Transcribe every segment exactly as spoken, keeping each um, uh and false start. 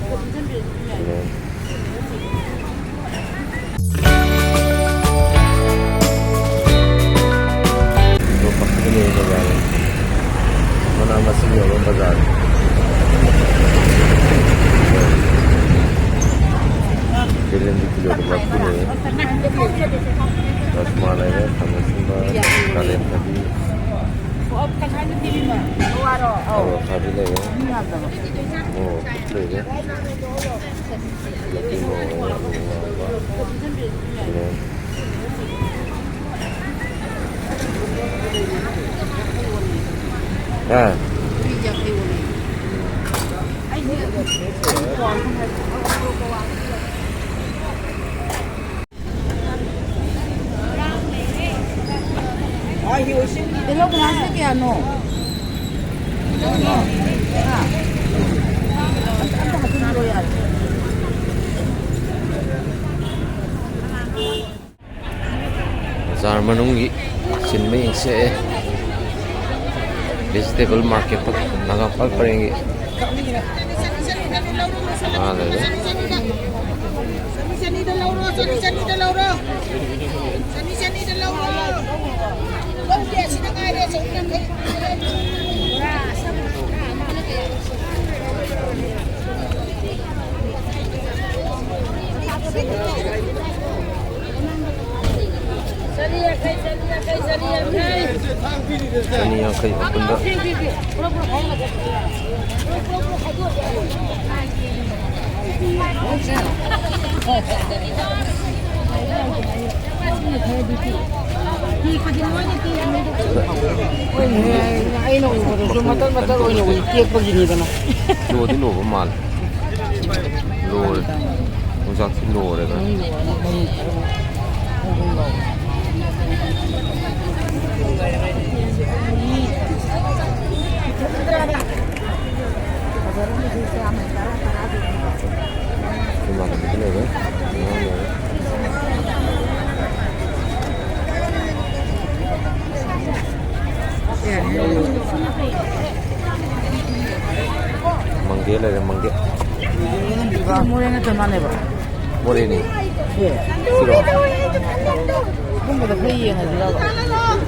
ꯎꯝ꯫ ꯑꯗꯣ ꯀꯛꯆꯤꯡ ꯕꯖꯥꯔ꯫ ꯃꯅꯥ ꯃꯁꯤꯡ ꯌꯣꯟꯕ ꯕꯖꯥꯔ꯫ ꯕꯦꯂꯦꯟꯗ꯭ꯔꯤ ꯀꯤꯂꯣꯗ ꯃꯔꯤꯐꯨꯅꯦ꯫ ꯔꯁꯃꯥ ꯂꯩꯔꯦ, ꯈꯥꯃꯦꯟ ꯑꯁꯤꯟꯕ, ꯀꯥꯂꯦꯟ ꯊꯕꯤ꯫ ꯑꯧ, ꯊꯕꯤ ꯂꯩꯔꯦ꯫ ꯃꯣꯔꯣꯛ ꯂꯩꯔꯦ꯫ ꯃꯇꯨꯝ ꯑꯃ ꯑꯣꯏꯔꯦ, ꯑꯂꯨ ꯉꯧꯕ꯫ ꯑꯥ꯫ ꯇꯤꯜꯍꯧ ꯒ꯭ꯂꯥꯁꯁꯦ ꯀꯌꯥꯅꯣ? ꯍꯥ? ꯑꯝꯇ, ꯑꯝꯇ ꯍꯥꯞꯆꯤꯟꯕꯤꯔꯣ ꯌꯥꯔꯦ꯫ ꯕꯖꯥꯔ ꯃꯅꯨꯡꯒꯤ ꯁꯤꯟꯕ ꯌꯦꯡꯁꯦ꯫ Vegetable market ꯇ ꯅꯥꯒꯥ ꯄꯥꯜ ꯄꯔꯦꯡꯒꯤ ꯉꯥ ꯂꯩꯔꯦ꯫ ꯆꯅꯤ ꯆꯅꯤꯗ ꯂꯧꯔꯣ, ꯆꯅꯤ ꯆꯅꯤꯗ ꯂꯧꯔꯣ꯫ ꯆꯅꯤ ꯆꯅꯤꯗ ꯂꯧꯔꯣ꯫ ꯂꯧꯒꯦ, ꯑꯁꯤꯗ ꯉꯥꯏꯔꯦ, ꯆꯍꯨꯝ ꯌꯥꯡꯈꯩ꯫ ꯆꯅꯤ ꯌꯥꯡꯈꯩ, ꯆꯅꯤ ꯌꯥꯡꯈꯩ, ꯆꯅꯤ ꯌꯥꯡꯈꯩ꯫ ꯆꯅꯤ ꯌꯥꯡꯈꯩ ꯑꯄꯨꯟꯕ꯫ ꯍꯣꯏꯅꯦ, ꯑꯩꯅ ꯎꯕꯗꯁꯨ ꯃꯇꯠ ꯃꯇꯠ ꯑꯣꯏꯅ ꯎꯏ, ꯇꯦꯛꯄꯒꯤꯅꯤꯗꯅ꯫ ꯂꯣꯗꯤ ꯂꯣꯕ ꯃꯥꯜꯂꯦ꯫ ꯂꯣꯔꯦ꯫ ꯌꯣꯡꯆꯥꯛꯁꯤ ꯂꯣꯔꯦꯗ꯫ ꯏꯃꯥꯟꯅꯕꯁꯨ ꯂꯩꯔꯦ꯫ ꯑꯉꯥꯡ ꯂꯩꯔꯦ꯫ ꯃꯪꯒꯦ ꯂꯩꯔꯦ, ꯃꯪꯒꯦ꯫ ꯁꯤ ꯃꯣꯔꯦ ꯅꯠꯇ꯭ꯔ ꯃꯥꯜꯂꯦꯕ? ꯃꯣꯔꯦꯅꯤ꯫ ꯁꯤ? ꯁꯤꯔꯣ? ꯀꯨꯝꯕꯗ ꯈꯔ ꯌꯦꯡꯉꯁꯤꯔꯕ?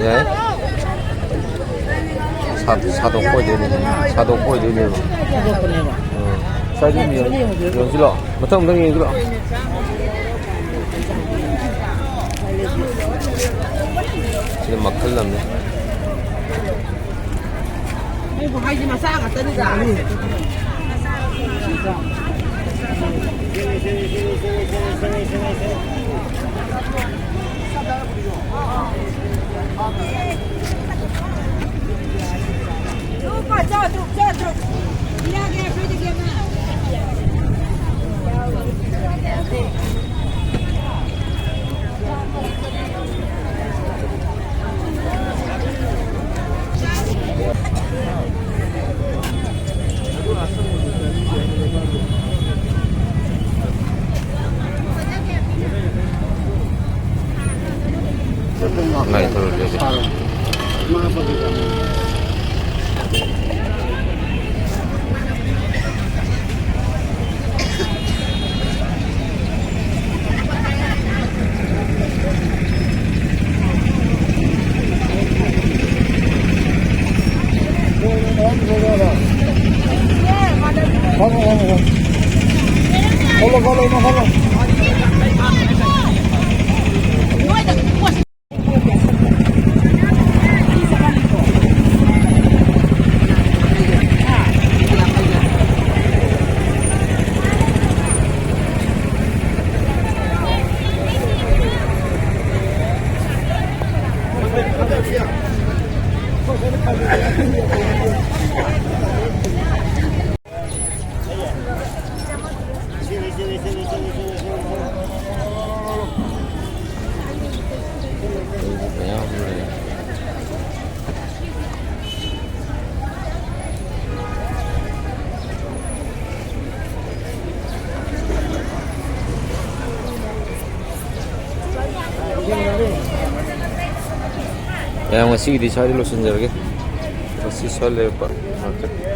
ꯌꯥꯏ꯫ ꯁꯥ-, ꯁꯥꯗꯣꯛꯄ ꯑꯣꯏꯗꯣꯏꯅꯦ꯫ ꯁꯥꯗꯣꯛꯄ ꯑꯣꯏꯗꯣꯏꯅꯦꯕ꯫ ꯁꯥꯗꯣꯛꯄꯅꯦꯕ꯫ ꯎꯝ꯫ ꯁ꯭ꯋꯥꯏꯗ ꯌꯦꯡ-, ꯌꯦꯡꯁꯤꯜꯂꯣ꯫ ꯃꯊꯪ ꯑꯃꯨꯛꯇꯪ ꯌꯦꯡꯁꯤꯜꯂꯣ꯫ ꯁꯤꯅ ꯃꯈꯜ ꯑꯃꯅꯤ꯫ ꯃꯣꯏꯕꯨ ꯍꯥꯏꯗꯤ ꯃꯆꯥ ꯉꯥꯛꯇꯅꯤꯗ꯫ ꯃꯌꯥꯝ, ꯉꯁꯤꯒꯤꯗꯤ ꯁ꯭ꯋꯥꯏꯗ ꯂꯣꯏꯁꯤꯟꯖꯔꯒꯦ꯫ ꯉꯁꯤ ꯁ꯭ꯋꯥꯏꯗ ꯂꯩꯔꯛꯄ ꯉꯥꯛꯇ꯫